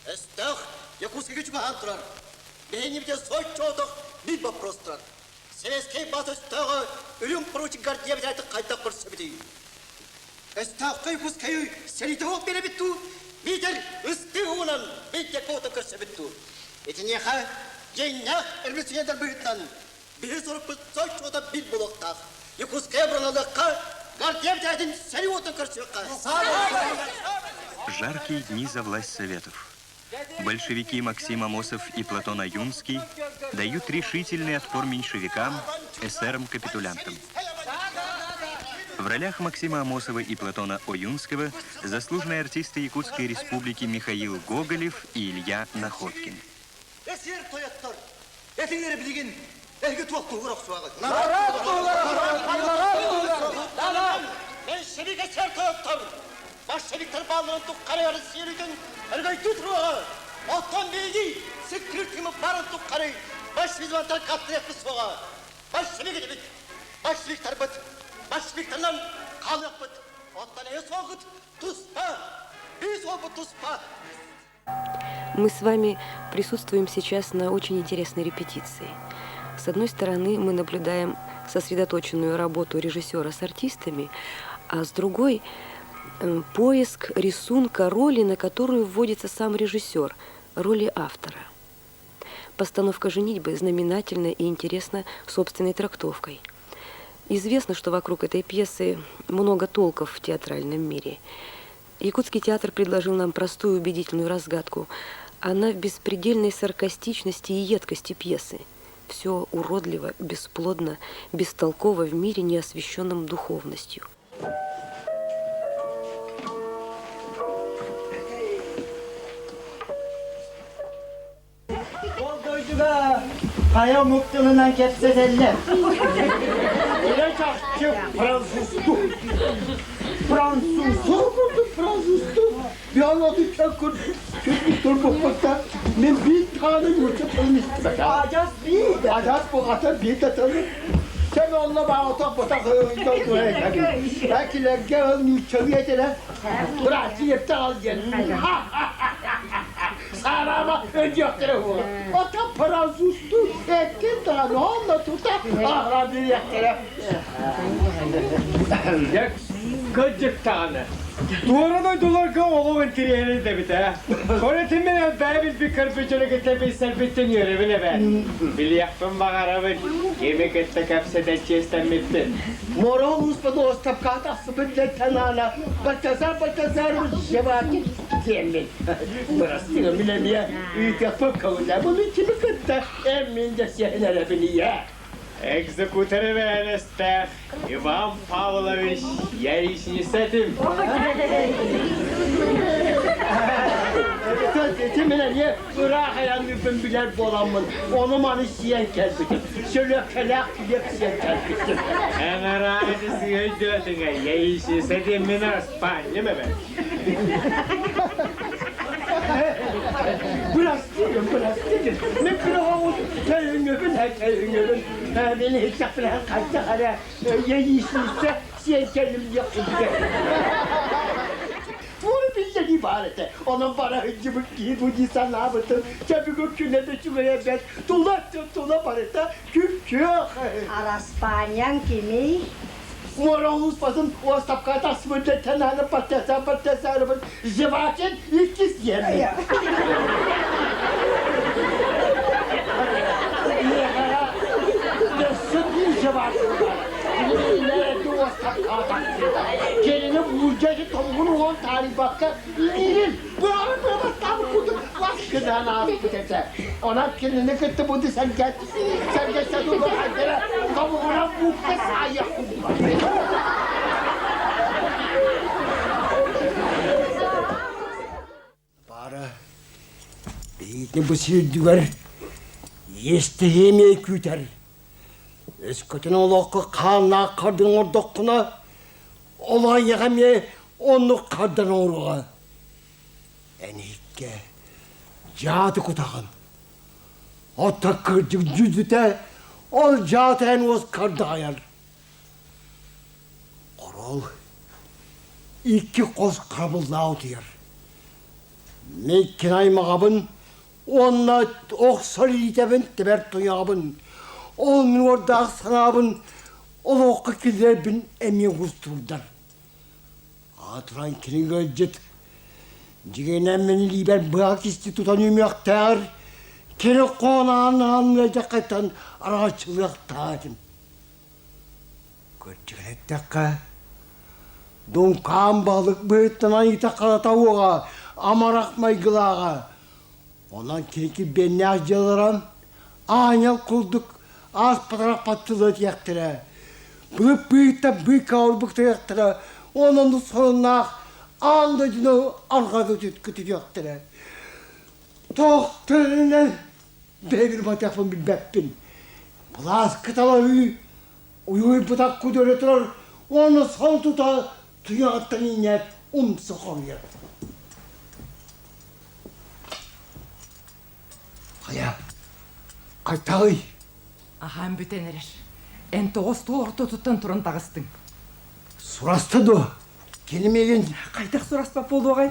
Өстөөх Якутскайга чугаһаан турар. Биһиги соччоотох биир боппуруос турар. Советскай бас өстөөҕө үрүҥ поручик Гордеев хайдах көрсөбүтүй? Өстөөххө Якутскайы сэриитэ суох биэрэбит дуу, биитэр ыстыы уунан биир көрсөбүт дуу? Итиниэхэ дьиҥнээх революционердар быһыытынан биһи сорукпут соччото биир буолуохтаах. Якутская обороналыахха, Гордеев тээтин сэрии уотун көрсүөххэ. Жаркие дни за власть Советов. Большевики Максим Амосов и Платон Аюнский дают решительный отпор меньшевикам, эсерам-капитулянтам. В ролях Максима Амосова и Платона Оюнского заслуженные артисты Якутской республики Михаил Гоголев и Илья Находкин. Эсер тойоттор, этиңер билигин эһиги туохтуугур охсуаҕыт. Меньшевик эсер тойоттор, большевиктар баалларын туххары сиэритин өргөйтүү туруоҕа. Оттон биһиги сиккир тымы барын туххары большевиктар каттыахпыт суоҕа. Большевик этибит, большевиктарбыт, большевиктарынан хаалыахпыт. Оттон эһи суолгут туспа, биир суолбут туспа. Мы с вами присутствуем сейчас на очень интересной репетиции. С одной стороны, мы наблюдаем сосредоточенную работу режиссера с артистами, а с другой э, – поиск рисунка роли, на которую вводится сам режиссер, роли автора. Постановка «Женитьбы» знаменательна и интересна собственной трактовкой. Известно, что вокруг этой пьесы много толков в театральном мире – Якутский театр предложил нам простую убедительную разгадку. Она в беспредельной саркастичности и едкости пьесы. Все уродливо, бесплодно, бестолково в мире, не освященном духовностью. Ол дойдуга хайа омук тылынан кэпсэтэллэр. Илэ чахчы французту. Французу курдук французту. Биологи чөккүр чүрбүт турбуппуттан мен биир тааны нуучча тылын истибэтэ. Адьас биир да. Адьас буҕата биир да тылы. Сен онно баҕатах ботах Килерге ыл нууччалыы этилэр. Братья епте ал диэн. Сараама өйдүөхтэрэ буолар. Оттон французтуу эттин даҕаны онно тута аһара бириэхтэрэ. Дьэ, кырдьык даҕаны. Туора дойдуларга олох интириэһинэй дэбит ээ. Көрөтүн мин элбэҕи билбит көрбүт дьону кытта билсэрбиттэн үөрэбин эбээт. Билиэхпин баҕарабын, кими кытта кэпсэтэн чиэстэммиппин. Мора улууспут Остапка тахсыбыт дьэ Бальтазар Бальтазарович Жевакин диэммин. Бырастыы, мин эмиэ ыытыахпын көҥүллээх. Кими кытта эн мин да сиэн эрэбин ийээ. Экзекутор эбээнэстээх Иван Павлович яичницатым. Ити мин эмиэ ыраах айанныырбын билэр буоламмын, ону-маны сиэн кэлбитим. Сөлүөккэлээх килиэп сиэн кэлбитим. Эн араады сыһыйдыатыҥа яичница диэммин аспаанньым эбэ. Бырастыгын, бырастыгын. Мин кыраҕаҕын тэйиҥэбин, тэйиҥэбин. Мин иһиттэхпинэ хайдах эрэ яичница сиэн кэллим диэххин Туора биллэрии баар этэ. Онон бара сылдьыбыт киһи бу дии санаабытым. Чэ бүгүн күнэ да үчүгэй эбээт. Тула тула барыта күп-күөх. Араспаанньаҥ кимий? Муора улууспатын уостапка тахсыбыт дэттэнааны Баттасар Баттасарыбын Жевакин иккис диэммин. Өссө биир Жевакин бар. Кинини буулдьа тоҥгун уон таарыйбакка иҥиирин быаҕа быабаттаабыт курдук лас гынан ааспыт этэ. Онон кинини кытта бу сэргэ сэргэсэ тулла тобугунан буукка саайыах курдуга. Баара биһиги бу сирдүгэр иэстэһиэмиэй күүтэр. Өскөтүн олоххо хааннаах хардын оҥордоххуна, ол айаҕа эмиэ оннук хардан оҥоруоҕа. Эн иһиккэ дьааты кутаҕын. Оттон кырдьык дьүдьүтэ ол дьааты эн уоскар даҕайар. Орол икки хос харабыллаах утуйар. Мин кини аймаҕабын уонна охсор илиитэбин тэбэр туйаҕабын. Ол мин уордаах санаабын олоххо киллэрэрбин эмиэ уустуурдар. Аатыран кини ыалдьыт дьиҥинэн мин илиибэр быһа кисти тутан үүмүөхтээҕэр кини хоон аан ыалдьаххайтан араҥаччылыахтаах этим. Кырдьыгын эттэххэ, Дуҥкаан балык быһыттан айыыта харата уоҕа, амарах майгылааҕа. Онон кини килбиэннээх дьыаларан аанньал курдук ааспатарахпат тылы этиэхтэрэ. Былыт быыһыттан быыкаа ылбыктарыахтара, онон сонуннаах аан дойдуну арҕаа көтүтүөхтэрэ. Туох төрүнэн бэйэбин батыахпын билбэппин. Былааска талаһыы уйуйбутах күдөрө турар уонна сол тута туйаҕыттан иҥнээт умса хоруйар. Хайа, хайтаҕый? Аһаан бүтэн эрэр. Эн тоҕо остуол ортотуттан туран таҕыстыҥ? Сураста дуо? Кини миигин Хайдах сураспат буолуоҕай?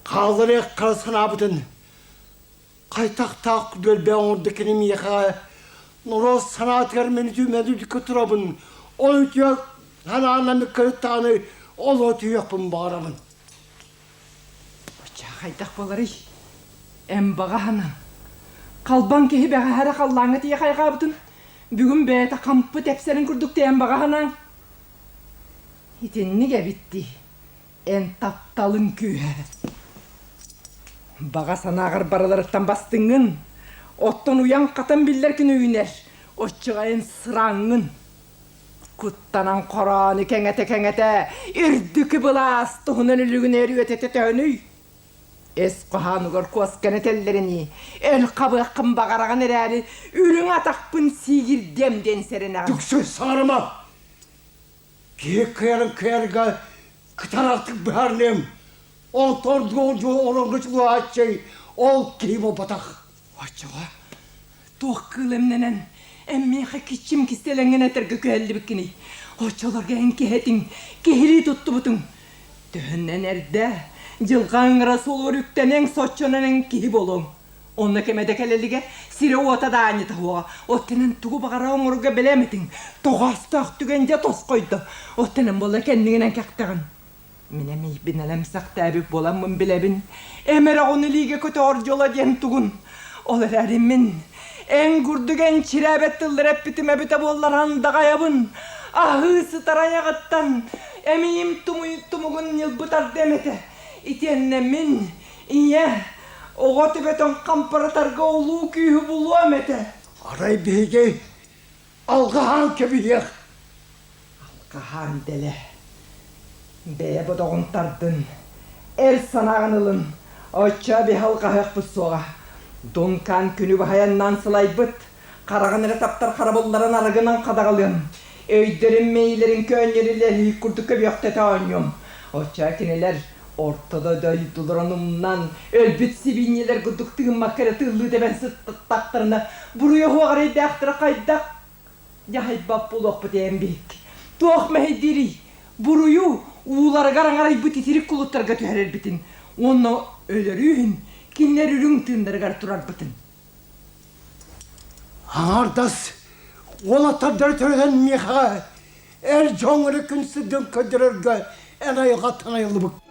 Хаалларыах хара санаабытын Хайтахтаах күдүөлбэ оҥордо кини миэхэ норуот санаатыгар мин үтүмэн турабын, ол үтүө санаанан кырыттааны оло түһүөхпүн баҕарабын. Оччо хайдах буоларый? Эн баҕа санаан. Халбаҥ киһи бэҕэһээ халлааҥҥа тиийэ хайҕаабытын, бүгүн бэйэтэ хампы тэпсэрин курдук тэйэн баҕа санааҥ. Итинник эбит дии. Эн тапталыҥ күүһэ. Баҕа санааҕар барыларыттан бастыҥҥын, оттон уйан хатан биллэр күн үүнэр, оччоҕо эн сыраҥҥын. Куттанан хороону кэҥэтэ-кэҥэтэ, үрдүкү былаас туһунан үлүгүнэр үөтэтэ төһөнүй? Эс хоһоонугар куосканы этэллэринии, өл хабыаххын баҕараҕын эрээри, үрүҥ атахпын сиигирдиэм диэн сэрэнэҕин. Түксү саҥарыма! Киһи кыайарын кыайарга кытараахтык быһаарыныам. Онтон ордук чулуһааччы ол киһи буолбатах. Оччоҕо туох кыыл эмнэнэн, эн миэхэ киччим кистэлэҥҥин этэргэ күһэллибиккиний? Оччолорго эн киһи этиҥ, киһилии туттубутуҥ. Төһөннөн эрдэ, дьылҕа ыҥыра суолугар үктэнэҥ, соччонон эн киһи буолуоҥ. Онно кэмэ да кэлэ илигэ, сирэ-уота да аанньата суоҕа. Оттон тугу баҕарар оҥорорго бэлэм этиҥ. Тоҕоостоох түгэн дьэ тосхойдо. Оттон буола кэннигинэн кэхтэҕин. Мин эмиийбин элэмсэхтээбит буоламмын билэбин. Эмэр оҕону илиигэ көтөҕөр дьоло диэн тугун. Ол эрээри мин эн курдук энчирээбэт тыллары эппитим эбитэ буоллар андаҕайабын. Аһыы сытар айаҕыттан эмиийим тумугун ньылбытардыам этэ. Итиэннэ мин Ийэ, оҕо төбөтүн хампаратарга улуу күүһү булуом этэ. Арай биһиги алҕаһаан кэбиһиэх. Алҕаһаан дэлэ. Бэйэ бодоҕун тардын, эр санааҕын ылын, оччо биһи алҕаһыахпыт суоҕа. Дункан күнү баһайаннаан сылайбыт, хараҕын эрэ таптар харабылларын арыгынан хадаҕалыам, өйдөрүн мэйиилэрин көөнньөрүлэһии курдук көбүөхтэтэ оонньуом. Оччо кинилэр орто да дойдуларын умнан, өлбүт сибиинньэлэр курдук тыыммакка эрэ тыллыы тэбэн сыттахтарына, буруйа суох эрэйдээхтэрэ хайдах дьаһайбат буолуохпут эн биһикки. Туох мэһэйдиирий? Буруйу ууларыгар аҥарайбыт итирик кулуттарга түһэрэрбитин уонна өлөрүү иһин кинилэр үрүҥ тыыннарыгар турарбытын. Аҥаардас уолаттардары төрөтөн миэхэҕэ эр дьоҥ эрэ күн сирдин көрдөрөргө эн айылҕаттан айыллыбыккын.